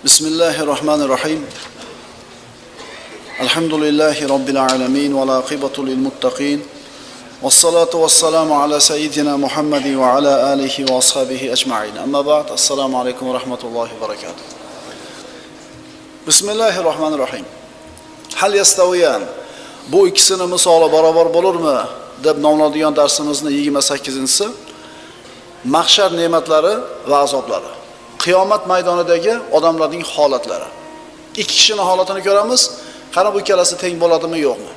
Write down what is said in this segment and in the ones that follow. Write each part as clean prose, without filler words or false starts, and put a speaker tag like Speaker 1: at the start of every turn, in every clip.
Speaker 1: Bismillahir Rahmanir Rahim. Alhamdulillahi robbil alamin va aqibatu lil muttaqin. Was-salatu was-salamu ala sayyidina Muhammadin va ala alihi va ashabihi ajma'in. Amma ba'd. Assalomu alaykum va rahmatullohi va barakatuh. Bismillahir Rahmanir Rahim. Hal yastaviyan? Bu ikkisini misoli barobar bo'lurmi deb nomlanadigan darsimizni 28-inchisi mahshar ne'matlari va azoblari. Qiyomat maydonidagi odamlarning holatlari. Ikki kishining holatini ko'ramiz. Qani bu ikkalasi teng bo'ladimi, yo'qmi?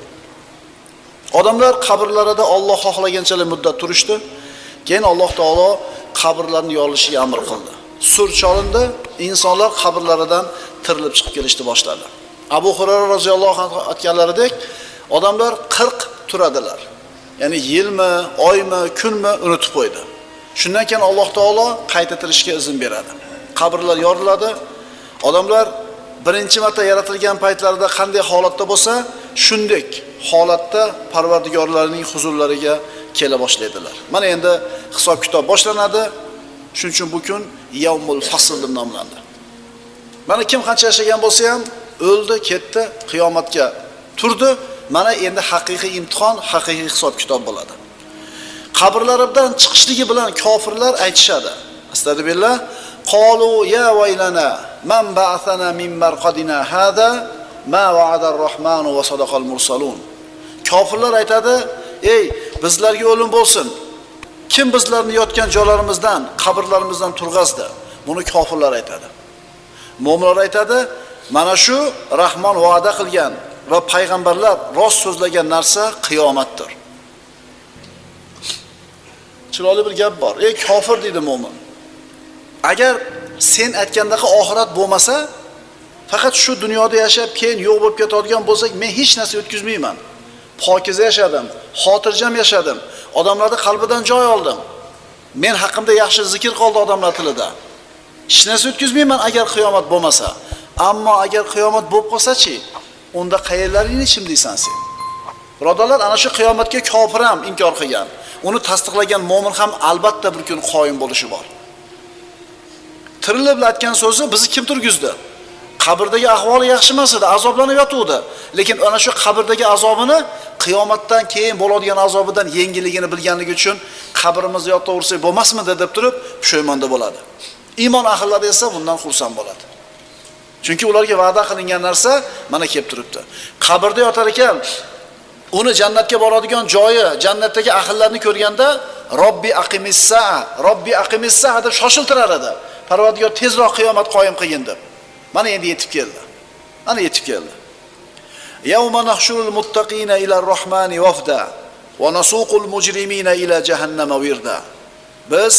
Speaker 1: Odamlar qabrlarida Alloh xohlaganchalik muddat turishdi. Keyin Alloh taolo qabrlarni yorilishiga amr qildi. Sur cholindi, insonlar qabrlaridan tirilib chiqib kelishni boshladi. Abu Hurayra roziyallohu anhu aytganlaridek, odamlar 40 turadilar. Ya'ni yilmi, oymi, kunmi unutib qo'ydi. Shundan keyin Alloh taolo qayta tirishga izn beradi. Qabrlar yoriladi. Odamlar birinchi marta yaratilgan paytlarida qanday holatda bo'lsa, shunday holatda Parvardigorlarining huzurlariga kela boshlaydilar. Mana endi hisob-kitob boshlanadi. Shuning uchun bu kun Yawmul Fasl deb nomlandi. Mana kim qancha yashagan bo'lsa ham o'ldi, ketdi, qiyomatga turdi. Mana endi haqiqiy imtihon, haqiqiy hisob-kitob bo'ladi. Qabrlaridan chiqishligi bilan kofirlar aytishadi. Astagfirullah. Qalu ya vaylana man ba'athana min marqadina hada ma wa'ada ar-rahmanu va sadaqal mursalun. Kofirlar aytadi: "Ey, bizlarga o'lim bo'lsin. Kim bizlarni yotgan joylarimizdan, qabrlarimizdan turg'azdi?" Buni kofirlar aytadi. Mo'minlar aytadi: "Mana shu Rahmon va'da qilgan va payg'ambarlar rost so'zlagan narsa qiyomatdir." Chiroyli bir gap bor. Ey kofir deydi mo'min. Agar sen aytgandaqa oxirat bo'lmasa, faqat shu dunyoda yashab keyin yo'q bo'lib ketadigan bo'lsak, men hech narsa o'tkazmayman. Pokiza yashadim, xotirjam yashadim, odamlarning qalbidan joy oldim. Men haqimda yaxshi zikr qoldi odamlar tilida. Hech narsa o'tkazmayman agar qiyomat bo'lmasa. Ammo agar qiyomat bo'lib qolsa-chi, unda qayerlaringni ichim deysan sen? Birodarlar, ana shu qiyomatga kofir ham inkor qilgan. Uni tasdiqlagan mo'min ham albatta bir kun qoyim bo'lishi bor. Tirilib aytgan so'zi bizni kim turgizdi? Qabrdagi ahvoli yaxshi emas edi, azoblanib yotuvdi. Lekin ana shu qabrdagi azobini qiyomatdan keyin bo'ladigan azobidan yengilligini bilganligi uchun qabrimizni yotaversak bo'lmasmidi deb turib pushaymonda bo'ladi. Iymon ahllari esa bundan xursand bo'ladi. Chunki ularga va'da qilingan narsa mana kelib turibdi. Qabrda yotar ekan, uni jannatga boradigan joyi, jannatdagi ahllarni ko'rganda Robbi aqimissaa, Robbi aqimissaa deb shoshiltirar edi. Parvardigor tezroq qiyomat qoyim qilgin deb. Mana endi yetib keldi. Mana yetib keldi. Yawma nahshurul muttaqina ila ar-rahmani wafda va nasuqul mujrimina ila jahannama wirda. Biz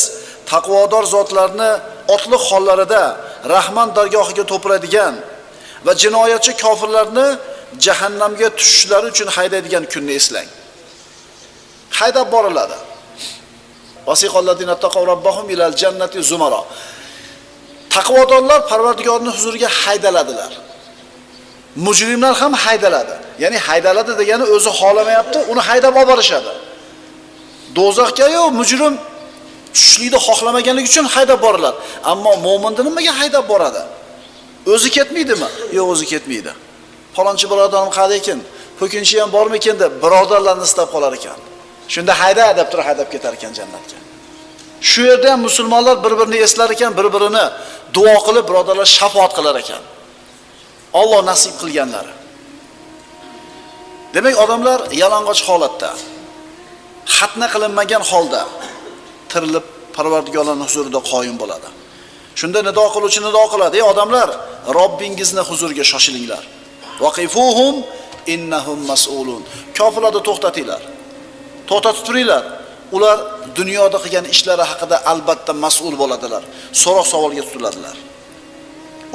Speaker 1: taqvodor zotlarni otliq hollarida Rahman dargohiga to'playdigan va jinoyatchi kofirlarni jahannamga tushishlari uchun haydaydigan kunni eslang. Haydab boriladi. Wasiqallazina taqaw robbahum ilal jannati zumara. Taqvodorlar Parvardigorning huzuriga haydaladilar. Mujrimlar ham haydaladi. Ya'ni haydaladi degani o'zi xohlamayapti, uni haydab olib borishadi. Do'zaxga-yu mujrim tushishlikni xohlamaganligi uchun haydab boriladi. Ammo mo'minni nimaga haydab boradi? O'zi ketmaydimi? Yo'q, o'zi ketmaydi. Falonchi birodarim qayerda ekan? Po'kinchi ham bormikin deb birodarlarni istab qolar ekan. Shunda hayda deb turib haydab ketar ekan jannatga. Shu yerda ham musulmonlar bir-birini eslar ekan, bir-birini duo qilib, birodarlar shafaat qilar ekan. Alloh nasib qilganlari. Demak, odamlar yalang'och holatda, xatna qilinmagan holda tirilib Parvardigorning huzurida qoyim bo'ladi. Shunda nido qiluvchi nido qiladi: "Ey odamlar, Robbingizni huzuriga shoshilinglar. Waqifuhum innahum mas'ulun." Kofirlarni to'xtatinglar. To'xtatib turinglar. Ular dunyoda qilgan ishlari haqida albatta mas'ul bo'ladilar. So'roq savolga tutiladilar.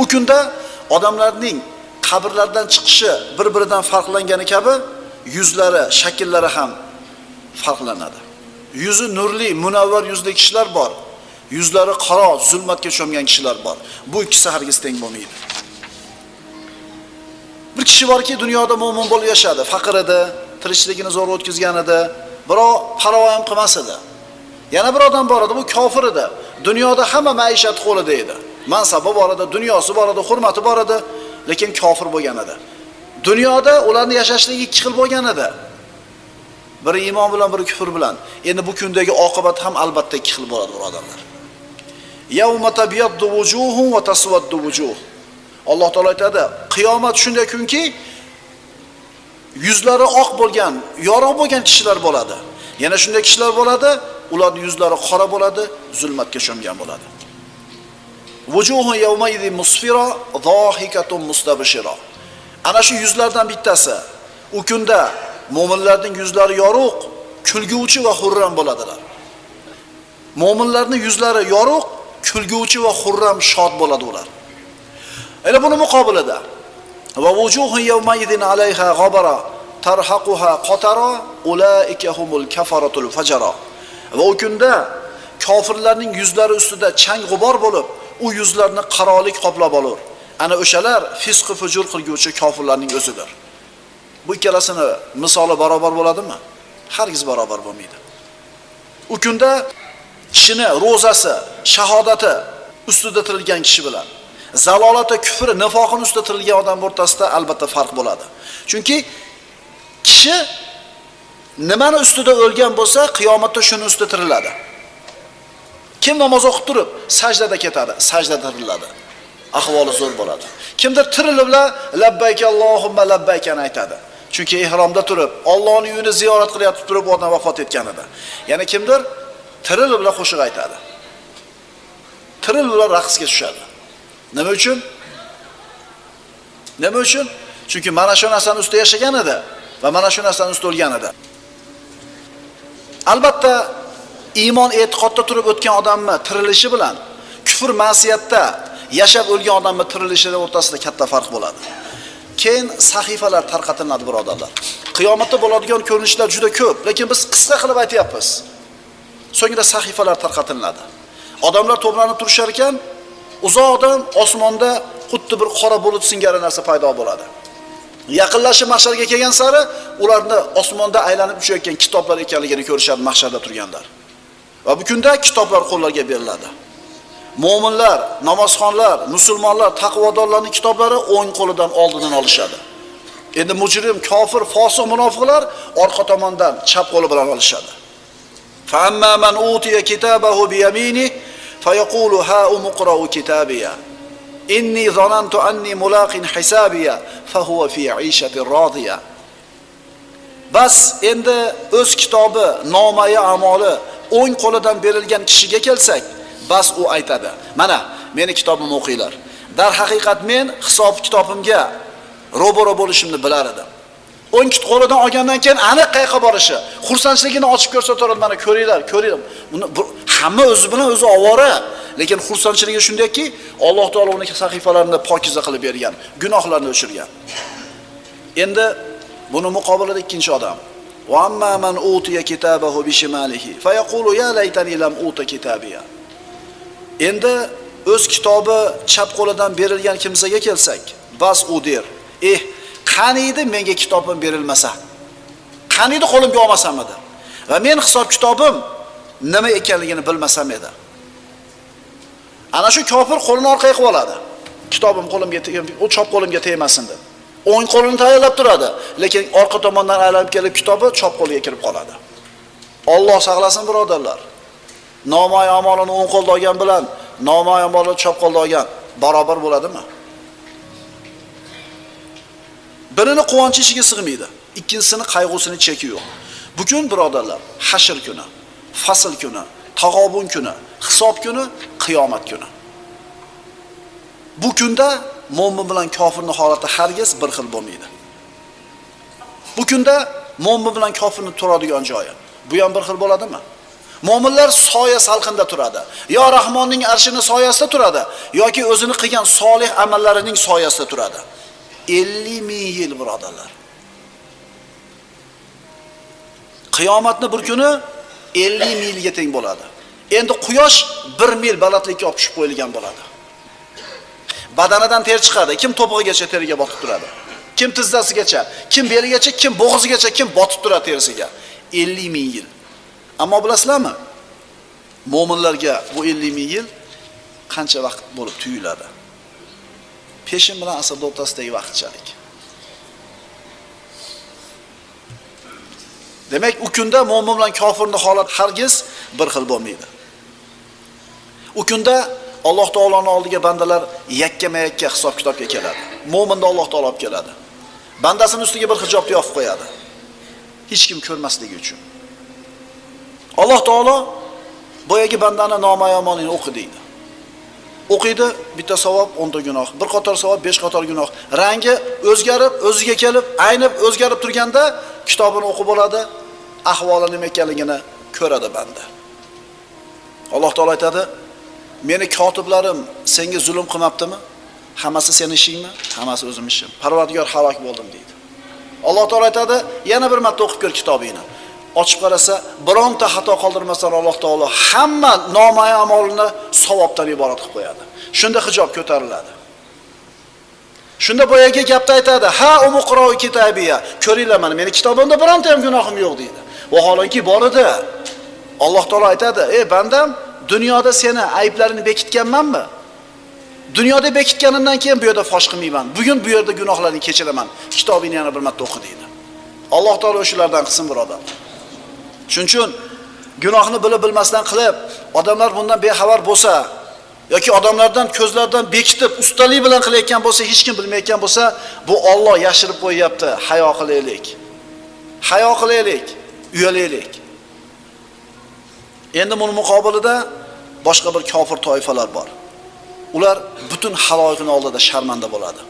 Speaker 1: U kunda odamlarning qabrlardan chiqishi bir-biridan farqlangani kabi yuzlari, shakllari ham farqlanadi. Yuzi nurli, munavvar yuzli kishilar bor. Yuzlari qora, zulmatga cho'mgan kishilar bor. Bu ikkisi hargiz teng bo'lmaydi. Bir kishi borki, dunyoda mo'min bo'lib yashadi, faqir edi, tirikchiligini zo'r o'tkazgan edi, biroq parvo ham qilmas edi. Yana bir odam bor edi, bu kofir edi. Dunyoda hamma maishat qo'lida edi. Mansabi bor edi, dunyosi bor edi, hurmati bor edi, lekin kofir bo'lgan edi. Dunyoda ularning yashashligi ikki xil bo'lgan edi. Biri iymon bilan, biri kufr bilan. Endi bu kundagi oqibat ham albatta ikki xil bo'ladi, birodarlar. Yawma tabyaddu wujuhun va taswaddu wujuh. Alloh taolo aytadi, qiyomat shunday kunki, yuzlari oq bo'lgan, yorug' bo'lgan kishilar bo'ladi. Yana shunday kishilar bo'ladi, ularning yuzlari qora bo'ladi, zulmatga cho'mgan bo'ladi. Wujuhun yawma idin musfira, dhahikatun mustabshira. Ana shu yuzlardan bittasi u kunda mo'minlarning yuzlari yorug', kulguvchi va xurram bo'ladilar. Mo'minlarning yuzlari yorug', kulguvchi va xurram, shod bo'ladi ular. Endi buni muqobilida va wujuhun yawma idin alayha g'abara tarhaquha qatara ulaika humul kafaratul fajara. Va u kunda kofirlarning yuzlari ustida chang g'ubor bo'lib, u yuzlarni qarolik qoplab olur. Ana o'shalar fisq fujur qilguvchi kofirlarning o'zidir. Bu ikkalasini misoli barobar bo'ladimi? Hargiz barobar bo'lmaydi. U kunda kishini ro'zasi, shahodati ustida tirilgan kishi bilan zalolati, kufri, nifoqini ustida tirilgan odam o'rtasida albatta farq bo'ladi. Chunki kishi nimani ustida o'lgan bo'lsa, qiyomatda shuni ustida tiriladi. Kim namoz o'qib turib sajdada ketadi, sajdada tiriladi. Ahvoli zo'r bo'ladi. Kimdir tirilibla labbayk Allohumma labbaykani aytadi. Chunki ihromda turib, Allohning uyini ziyorat qilayotib turib odam vafot etgan edi. Yana kimdir tirilibla qo'shiq aytadi. Tirilibla raqsga tushadi. Nima uchun? Nima uchun? Chunki mana shu narsani ustida yashagan edi va mana shu narsani ustida o'lgan edi. Albatta iymon e'tiqodda turib o'tgan odamni tirilishi bilan kufr ma'siyatda yashab o'lgan odamni tirilishining o'rtasida katta farq bo'ladi. Keyin sahifalar tarqatiladi, birodarlar. Qiyomatda bo'ladigan ko'rinishlar juda ko'p, lekin biz qisqa qilib aytyapmiz. So'ngra sahifalar tarqatiladi. Odamlar to'planib turishar ekan, uzoqdan osmonda xuddi bir qora bulut singari narsa paydo bo'ladi. Yaqinlashib mahsharga kelgan sari ularni osmonda aylanib uchayotgan kitoblar ekanligini ko'rishadi mahsharda turganlar. Va bu kunda kitoblar qo'llarga beriladi. Mo'minlar, namozxonlar, musulmonlar, taqvodorlarning kitoblari o'ng qo'lidan oldidan olishadi. Endi mujrim, kofir, fosiq, munofiqlar orqa tomondan chap qo'li bilan olishadi. Fa amma man utiya kitabahu bi yaminihi fayaqulu ha umqra'u kitabiya. Inni zanantu anni mulaqin hisabiya fa huwa fi 'ishatin radiya. Bas endi o'z kitobi, nomai amoli o'ng qo'lidan berilgan kishiga kelsak, bas u aytadi: mana meni kitobimni o'qinglar. Darhaqiqat men hisob kitobimga ro'baro bo'lishimni bilar edim. O'ng qo'lidan olgandan keyin aniq qayerga borishi, xursandchiligini ochib ko'rsatadi, mana ko'ringlar, ko'ringlar. Uni hamma o'zi bilan o'zi ovora, lekin xursandchiligi shundayki, Alloh taolo uning sahifalarini pokiza qilib bergan, gunohlarni o'chirgan. Endi buni muqobilida ikkinchi odam. Va amma man utiya kitabahu bishimalihi fayaqulu ya laytani lam uta kitabiya. Endi o'z kitobi chap qo'lidan berilgan kimsaga kelsak, bas u der: "Eh, qani edi menga kitobim berilmasa? Qani edi qo'limga olmasam edi? Va men hisob kitobim nima ekanligini bilmasam edi." Ana shu kofir qo'lini orqaga qo'yib oladi. Kitobim qo'limga, u chap qo'limga tegmasin deb. O'ng qo'lini tayyorlab turadi, lekin orqa tomondan aylanib kelib kitobi chap qo'liga kirib qoladi. Alloh saqlasin, birodarlar. Nomai amolini o'ng qo'lda olgan bilan nomai amolini chap qo'lda olgan barobar bo'ladimi? Birini quvonchi ichiga sig'maydi, ikkinchisini qayg'usini cheki yo'q. Bugun birodarlar, hashr kuni, fasl kuni, tag'obun kuni, hisob kuni, qiyomat kuni. Bu kunda mo'min bilan kofirning holati hargiz bir xil bo'lmaydi. Bu kunda mo'min bilan kofirning turadigan joyi bu ham bir xil bo'ladimi? Mo'minlar soya salqinda turadi. Yo Rahmonning arshini soyasida turadi, yoki o'zini qilgan solih amallarining soyasida turadi. 50 ming yil birodarlar. Qiyomatni bir kuni 50 milga teng bo'ladi. Endi quyosh 1 mil balandlikka olib tushib qo'yilgan bo'ladi. Badanidan ter chiqadi, kim to'pig'igacha teriga botib turadi. Kim tizzasigacha, kim beligacha, kim bo'g'zigacha, kim botib turadi terisiga. 50 ming yil. Ammo bilasizlarmi? Mo'minlarga bu 50 ming yil qancha vaqt bo'lib tuyuladi? Peshin bilan asr o'rtasidagi vaqtchalik. Demak, u kunda mo'min bilan kofirning holati hargiz bir xil bo'lmaydi. U kunda Alloh taoloning oldiga bandalar yakkama-yakka hisob-kitobga keladi. Mo'minni Alloh taolo olib keladi. Bandasini ustiga bir hijobni yopib qo'yadi. Hech kim ko'rmasligi uchun. Alloh taolo boyagi bandani noma'yonini o'qi deydi. O'qiydi, bitta savob, 10 ta gunoh, bir qator savob, 5 qator gunoh. Rangi o'zgarib, o'ziga kelib, aynib o'zgarib turganda kitobini o'qib oladi, ahvoli nima ekanligini ko'radi banda. Alloh taolo aytadi: "Meni kotiblarim senga zulm qilmabdimi? Hammasi seni ishingmi? Hammasi o'zim ishim. Parvardigor, halok bo'ldim" deydi. Alloh taolo aytadi: "Yana bir marta o'qib ko'r kitobingni." Ochib qarasa, bironta xato qoldirmasdan Alloh taolo hamma nomai amalini savobdan iborat qilib qo'yadi. Shunda hijob ko'tariladi. Shunda boyagi gapni aytadi: "Ha umuqro kitabiya, ko'ringlar mana meni kitobimda bironta ham gunohim yo'q" deydi. Vaholanki bor edi. Alloh taolo aytadi: "Ey bandam, dunyoda seni ayblarini bekitganmanmi? Dunyoda bekitganimdan keyin bu yerda fosh qilmayman. Bugun bu yerda gunohlaringni kechiraman. Kitobingni yana bir marta o'qi" deydi. Alloh taolo o'shalardan qilsin, birodarlar. Shuning uchun gunohni bilib bilmasdan qilib, odamlar bundan bexabar bo'lsa yoki odamlardan ko'zlaridan bekitib, ustalik bilan qilayotgan bo'lsa, hech kim bilmayotgan bo'lsa, bu Alloh yashirib qo'yapti. Hayo qilaylik. Hayo qilaylik, uyalaylik. Endi buning muqobilida boshqa bir kofir toifalar bor. Ular butun haloyiqning oldida sharmanda bo'ladi.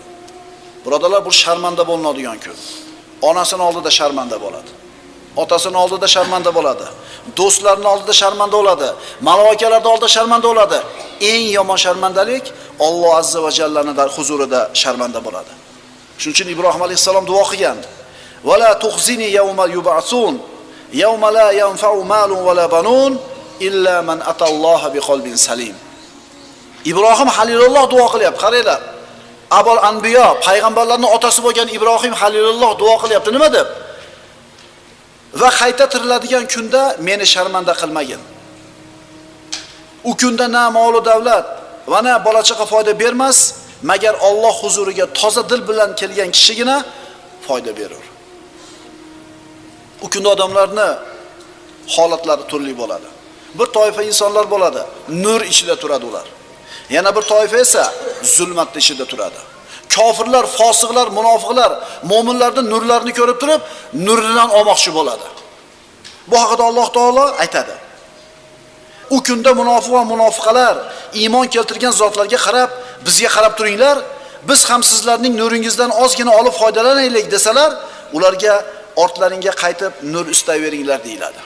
Speaker 1: Birodarlar, bu sharmanda bo'linadigan kun. Onasining oldida sharmanda bo'ladi. Otasinin oldida sharmanda bo'ladi. Do'stlarining oldida sharmanda bo'ladi. Maloikalarning oldida sharmanda bo'ladi. Eng yomon sharmandalik Alloh azza va jallaning huzurida sharmanda bo'ladi. Shuning uchun Ibrohim alayhissalom duo qilgan. Va la tukhzini yawma yub'asun, yawma la yanfa'u malun va la banun illa man atalloha biqalbin salim. Ibrohim Halilulloh duo qilyapti. Qaranglar. Abul anbiyo, payg'ambarlarning otasi bo'lgan Ibrohim Halilulloh duo qilyapti. Nima deb? Va qayta tiriladigan kunda meni sharmanda qilmagin. U kunda na mol va davlat va na bola chaqa foyda bermas, magar Alloh huzuriga toza dil bilan kelgan kishigina foyda berur. U kunda odamlarning holatlari turli bo'ladi. Bir toifa insonlar bo'ladi, nur ichida turadi ular. Yana bir toifa esa zulmatning ichida turadi. Kofirlar, fosiqlar, munofiqlar mo'minlarning nurlarini ko'rib turib, nuridan olmoqchi bo'ladi. Bu haqida Alloh taolo aytadi. U kunda munofiq va munofiqalar iymon keltirgan zotlarga qarab, bizga qarab turinglar, biz ham sizlarning nuringizdan ozgina olib foydalanaylik desalar, ularga ortlaringga qaytib nur istayveringlar deyiladi.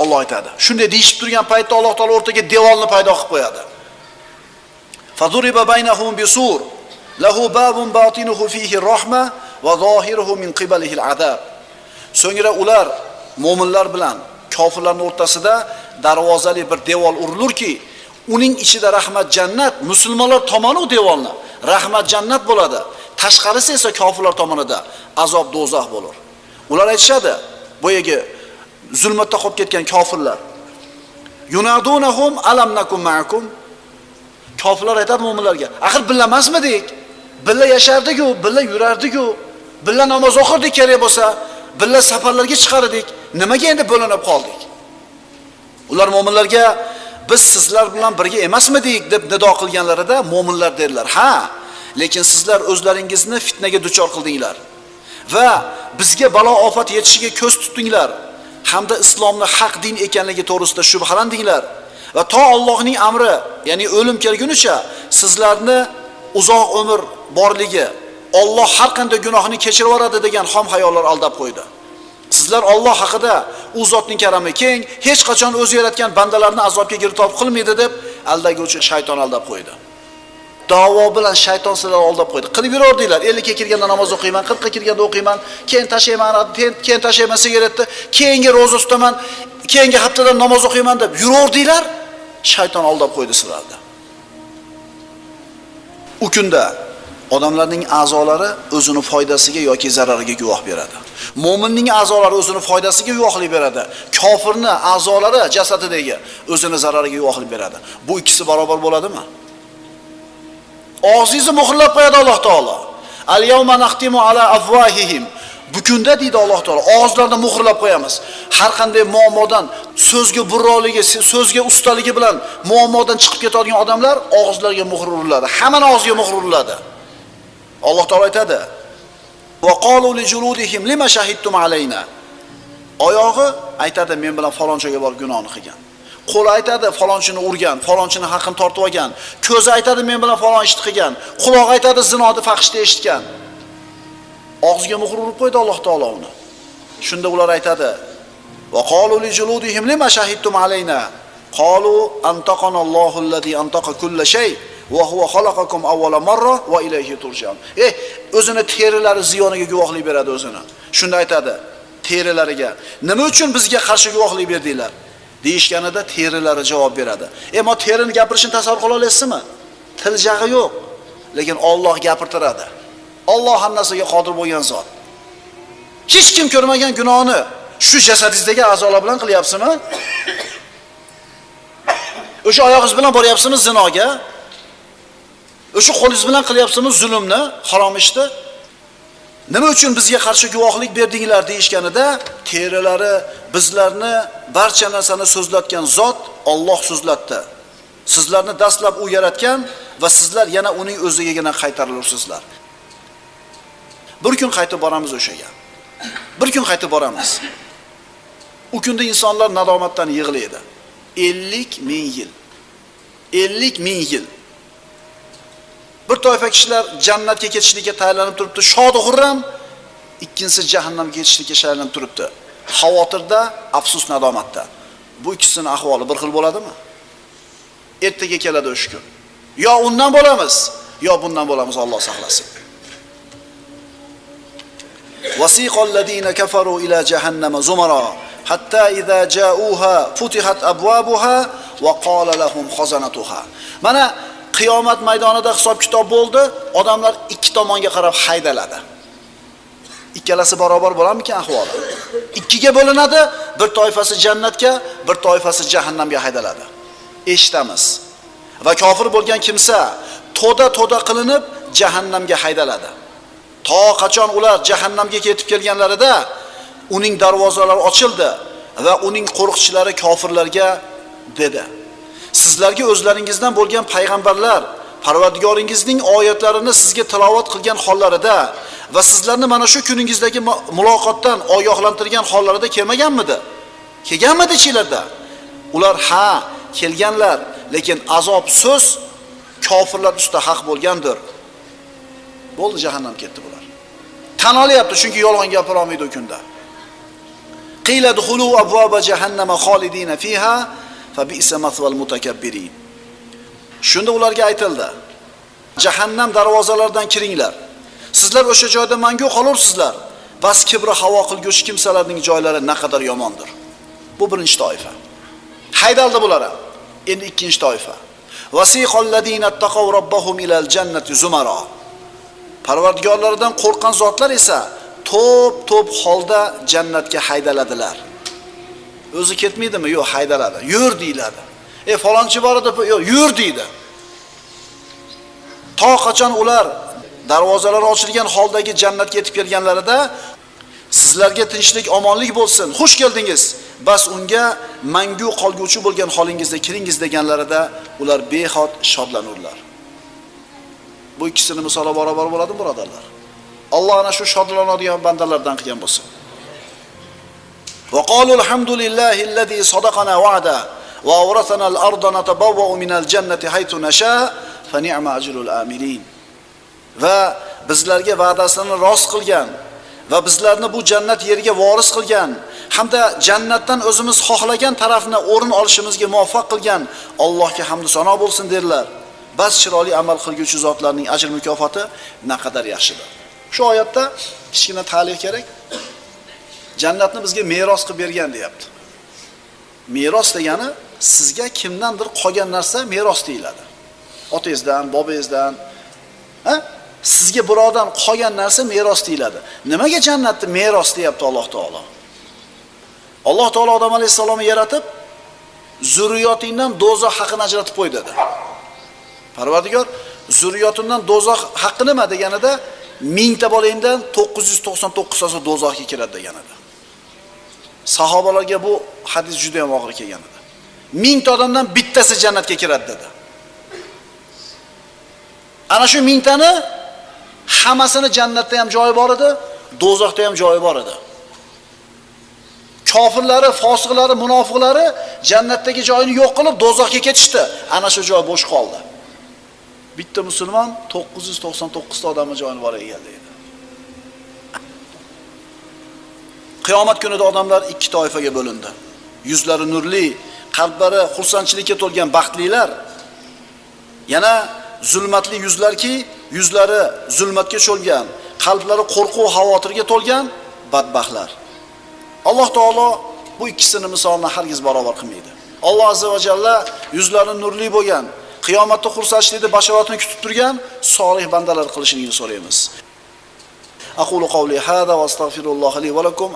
Speaker 1: Alloh aytadi. Shunday deyishib turgan paytda Alloh taolo o'rtaga devorni paydo qilib qo'yadi. Faduriba baynahum bisur lahu babun batinuhu fihi rahma va zohiruhu min qibalihi al-azab. So'ngra ular mo'minlar bilan kofirlarning o'rtasida darvozali bir devor urilurki, uning ichida rahmat jannat, musulmonlar tomoni u devorni rahmat jannat bo'ladi. Tashqarisi esa kofirlar tomonida azob do'zax bo'lur. Ular aytishadi, boyagi zulmatda qolib ketgan kofirlar. Yunadunahum alam nakum ma'akum. Kofirlar aytadi mo'minlarga, axir birga emasmidik? Birga yashardik-ku, birga yurardik-ku, birga namoz o'qirdik kerak bo'lsa, birga safarlarga chiqardik. Nimaga endi bo'linib qoldik? Ular mo'minlarga biz sizlar bilan birga emasmidik deb nido qilganlarida mo'minlar dedilar, ha, lekin sizlar o'zlaringizni fitnaga duchor qildinglar va bizga balo ofat yetishiga ko'z tutdinglar hamda islomni haq din ekanligi to'g'risida shubhalandinglar va to Allohning amri, ya'ni o'lim kelgunicha sizlarni uzoq umr borligi, Alloh har qanday gunohni kechirib yuboradi degan xom xayollar aldab qo'ydi. Sizlar Alloh haqida u zotning karami keng, hech qachon o'zi yaratgan bandalarni azobga giriftor qilmaydi deb aldaguvchi shayton aldab qo'ydi. Da'vo bilan shayton sizlarni aldab qo'ydi. Qilib yurardinglar. 50 ga kirganda namoz o'qiyman, 40 ga kirganda o'qiyman, keyin tashlayman, keyin tashlayman sigaretni, keyingi ro'za tutaman, keyingi haftadan namoz o'qiyman deb yurardinglar. Shayton aldab qo'ydi sizlarni. U kunda odamlarning a'zolari o'zini foydasiga yoki zarariga guvoh beradi. Mo'minning a'zolari o'zini foydasiga guvohlik beradi. Kofirning a'zolari jasadidagi o'zini zarariga guvohlik beradi. Bu ikkisi barobar bo'ladimi? Og'zingizni muhrlab qo'yadi Alloh taolo. Al-yawma naxtimu ala afwahihim. Bu kunda deydi Alloh taolo, og'izlarni muhrlab qo'yamiz. Har qanday muammodan, so'zga burroligi, so'zga ustaligi bilan muammodan chiqib ketadigan odamlar og'izlarga muhr uriladi. Hammani og'ziga muhr uriladi. Alloh taolo aytadi: "Va qalu li juludihim lima shahidtum alayna?" Oyog'i aytadi, men bilan falonchaga borib gunohni qilgan. Qo'li aytadi, falonchini urgan, falonchini haqqini tortib olgan. Ko'zi aytadi, men bilan falon ishni qilgan. Qulog'i aytadi, zinoni fahishda eshitgan. Og'ziga muhr urib qo'ydi Alloh taolo uni. Shunda ular aytadi: "Va qalu li juludihim lima shahidtum alayna?" Qalu antaqana Allohu allazi antaqa kulla shay va huwa xalaqakum awwala marra va ilayhi turja'un. O'zini terilari ziyoniga guvohlik beradi o'zini. Shunda aytadi terilariga: "Nima uchun bizga qarshi guvohlik berdinglar?" deyishganida terilari javob beradi. Ammo terini gapirishini tasavvur qila olasizmi? Til jag'i yo'q, lekin Alloh gapirtiradi. Alloh hamma narsaga qodir bo'lgan zot. Hech kim ko'rmagan gunohni shu jasadingizdagi a'zolar bilan qilyapsizmi? O'sha oyog'ingiz bilan boryapsizmi zinoga? O'sha qo'lingiz bilan qilyapsizmi zulmni, harom ishni? Nima uchun bizga qarshi guvohlik berdinglar deyishganida terilari bizlarni barcha narsani so'zlatgan zot Alloh so'zlatdi. Sizlarni dastlab u yaratgan va sizlar yana uning o'zigagina qaytarilursizlar. Bir kun qaytib boramiz o'shaga. Bir kun qaytib boramiz. U kunda insonlar nadomatdan yig'laydi. 50 ming yil. 50 ming yil. Bir toifa kishilar jannatga ketishlikka tayyorlanib turibdi, shod xurram, ikkinchisi jahannamga ketishlikka tayyorlanib turibdi. Xavotirda, afsus nadomatda. Bu ikkisining ahvoli bir xil bo'ladimi? Ertaga keladi o'sha kun. Yo undan bo'lamiz, yo bundan bo'lamiz, Alloh saqlasin. Wasiqal ladina kafaru ila jahannama zumara hatta idza ja'uha futihat abwabuha va qala lahum khazanatuha. Mana qiyomat maydonida hisob kitob bo'ldi, odamlar ikki tomonga qarab haydaladi. Ikkalasi barobar bo'larmikan ahvoli? Ikkiga bo'linadi, bir toifasi jannatga, bir toifasi jahannamga haydaladi. Eshitamiz. Va kofir bo'lgan kimsa to'da-to'da qilinib jahannamga haydaladi. To qachon ular jahannamga ketib kelganlarida uning darvozalari ochildi va uning qo'riqchilari kofirlarga dedi: "Sizlarga o'zlaringizdan bo'lgan payg'ambarlar Parvardigoringizning oyatlarini sizga tilovat qilgan hollarida va sizlarni mana shu kuningizdagi muloqotdan ogohlantirgan hollarida kelmaganmidi? Kelganmidi ichinglarda?" Ular ha, kelganlar, lekin azob so'z kofirlar ustida haq bo'lgandir. Bo'ldi, jahannam ketdi bular. Tan olyapti, chunki yolg'on gapira olmaydi u kunda. Qila dukhulu abwaba jahannama xolidina fiha fa bi'sa maswal mutakabbirin. Shunda ularga aytildi: "Jahannam darvozalaridan kiringlar. Sizlar o'sha joyda mangu qolursizlar. Bas kibri havo qilguvchi kimsalarning joylari naqadar yomondir." Bu birinchi toifa. Haydaldi bular. Endi ikkinchi toifa. Wasiqal ladina taqaw robbahum ilal jannati zumara. Parvardigorlaridan qo'rqqan zotlar esa to'p-to'p holda jannatga haydaladilar. O'zi ketmaydimi? Yo'q, haydaladi. Yur deyiladi. Falonchi bor edi, yo'q, yur deydi. To qachon ular darvozalari ochilgan holdagi jannatga yetib kelganlarida sizlarga tinchlik, omonlik bo'lsin, xush keldingiz. Bas unga mangu qolguvchi bo'lgan holingizda kiringiz deganlarida ular behod shodlanurlar. Bu ikkisini misoli barobar bo'ladimi, birodarlar? Alloh ana shu shodlanadigan bandalardan qilgan bo'lsin. Va qalu alhamdulillahi allazi sadaqana wa'da va awrasana al-arda natabawwa'u minal jannati haythu nasha fa ni'ma ajrul amilin. Va bizlarga va'dasini rost qilgan va bizlarni bu jannat yeriga voris qilgan hamda jannatdan o'zimiz xohlagan tarafni o'rin olishimizga muvaffaq qilgan Allohga hamd sano bo'lsin derlar. Bas chiroyli amal qilguvchi zotlarning ajr mukofoti naqadar yaxshidir. Shu oyatda kichkina ta'liq kerak. Jannatni bizga meros qilib bergan deyapti. Meros degani sizga kimdandir qolgan narsa meros deyiladi. Otangizdan, bobongizdan, ha? Sizga birovdan qolgan narsa meros deyiladi. Nimaga jannatni meros deyapti Alloh taolo? Alloh taolo Odam alayhissalomni yaratib, zurriyotingdan do'zax haqini ajratib qo'y dedi. Parvardigor Zurriyotimdan do'zax haqqi nima deganida, 1000 ta bolangdan 999 tasi do'zaxga kiradi degan edi. Sahobalarga bu hadis juda ham og'ir kelgan edi. 1000 ta odamdan bittasi jannatga kiradi dedi. Ana shu 1000 tani hammasini jannatda ham joyi bor edi, do'zaxda ham joyi bor edi. Kofirlari, fosiqlari, munofiqlari jannatdagi joyini yo'q qilib do'zaxga ketishdi. Ana shu joy bo'sh qoldi. Bitta musulmon 999 ta odamning joyini bor egallaydi. Qiyomat kunida odamlar ikki toifaga bo'lindi. Yuzlari nurli, qalblari xursandchilikka to'lgan baxtlilar, yana zulmatli yuzlarki, yuzlari zulmatga cho'lgan, qalblari qo'rquv, xavotirga to'lgan badbaxtlar. Alloh taolo bu ikkisini misolini hargiz barobar qilmaydi. Alloh azza va jalla yuzlari nurli bo'lgan, qiyomatda xursandchilikda bashoratini kutib turgan solih bandalar qilishini so'raymiz. Aqulu qawli hada va astagfirulloh li va lakum.